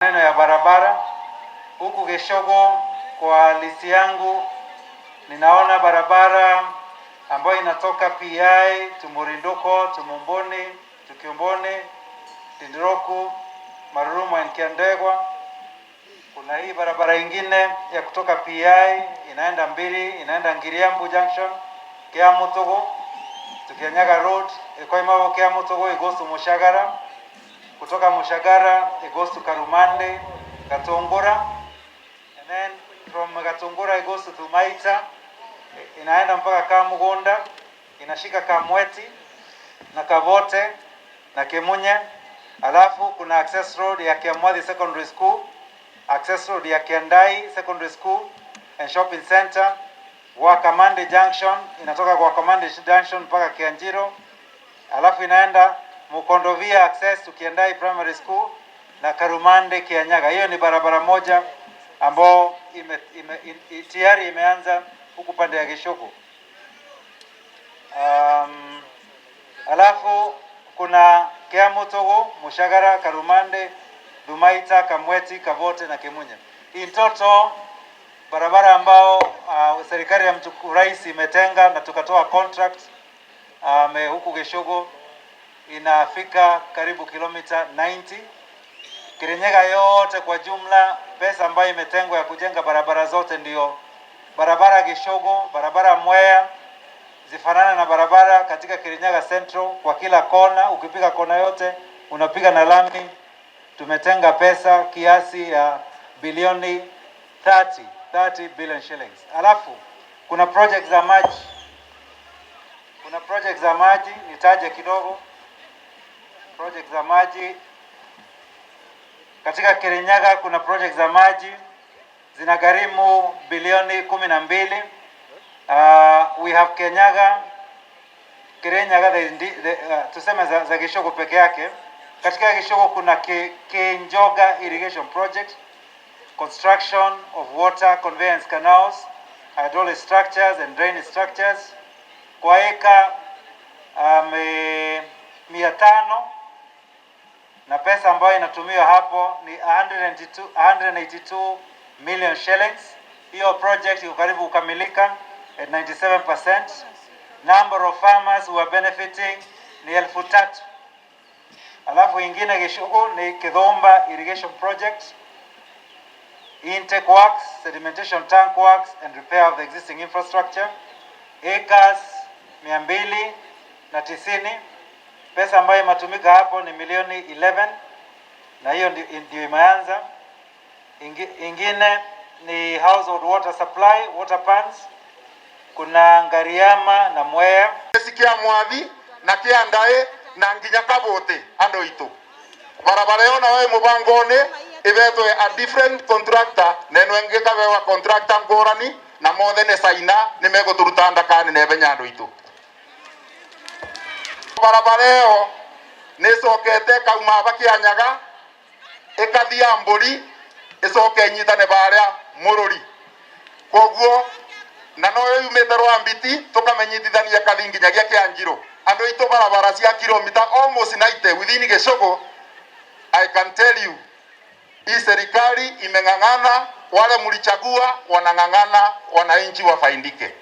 Maneno ya barabara huku Gichugu, kwa list yangu ninaona barabara ambayo inatoka PI to Murinduko to Mumbuni to Kiumboni, Tindiroku, Marurumo and Kiandegwa. Kuna hii barabara ingine ya kutoka PI inaenda Mbiri, inaenda Ngiriambu Junction, Kiamutugu, Tukianyaga Road, Ikoimabo Kiamutugu, it goes to Mushagara. Kutoka Mushagara it goes to Karumande, Gatungura. And then from Gatungura it goes to Thumaita, inaenda mpaka Kamugunda, inashika Kamweti na Kavote na Kimunye. Alafu kuna access road ya Kiamwathi Secondary School, access road ya Kiandai Secondary School and Shopping Center, Wakamande Junction, inatoka kwa Wakamande Junction mpaka Kianjiro, alafu inaenda Mukondovia access to Kiandai Primary School na Karumande Kianyaga. Hiyo ni barabara moja ambao tayari imeanza huku pande ya Gichugu. Alafu kuna Kiamutugu, Mushagara, Karumande, Dumaita, Kamweti, Kavote na Kimunye. In total barabara ambao serikali ya mtukufu rais imetenga na tukatoa contract huku Gichugu inafika karibu kilomita 90. Kirinyaga yote kwa jumla, pesa ambayo imetengwa ya kujenga barabara zote ndio barabara Gichugu, barabara Mwea zifanana na barabara katika Kirinyaga Central kwa kila kona, ukipiga kona yote unapiga na lami. Tumetenga pesa kiasi ya bilioni 30 billion shillings. Alafu kuna project za maji, kuna project za maji nitaje kidogo. Project za maji katika Kirinyaga kuna project za maji zinagharimu bilioni 12. We have Kenyaga, Kirinyaga, tuseme za Gichugu peke yake. Katika Gichugu kuna Kinjoga Irrigation Project, construction of water conveyance canals, hydraulic structures and drainage structures kwa eka 500 na pesa ambayo inatumiwa hapo ni 182 million shillings. Hiyo project iko karibu kukamilika at 97%. Number of farmers who are benefiting ni 3,000. Alafu ingine Gichugu ni Kithomba Irrigation Project, intake works, sedimentation tank works and repair of the existing infrastructure, acres 290. Pesa ambayo imetumika hapo ni milioni 11 na hiyo ndio imeanza. Ingine ni household water supply, water pans. Kuna Ngariama na Mwea. Kia Mwathi na Kiandae na nginya Kabote andu itu barabara ĩyo nayo ĩ mũbango-inĩ ĩvetwe a different contractor na ĩno ĩngĩ ĩkabewa contractor ngũrani na mothe nĩ China nĩ megũtũruta ndakani na ĩbenya andũ aitũ. Barabara ĩyo nĩ ĩcokete ĩkauma aba Kĩanyaga, ĩkathia Mbũri, ĩcoke ĩnyitane barĩa Mũrũri, koguo na noyo yumĩte Rwambiti tũkamenyitithania kathi nginyagia Kĩanjirũ. Andũ aitũ, barabara cia kilomita almost 90 within Gichugu. I can tell you hii serikali imeng'ang'ana, wale mlichagua wanang'ang'ana, wananchi wafaidike.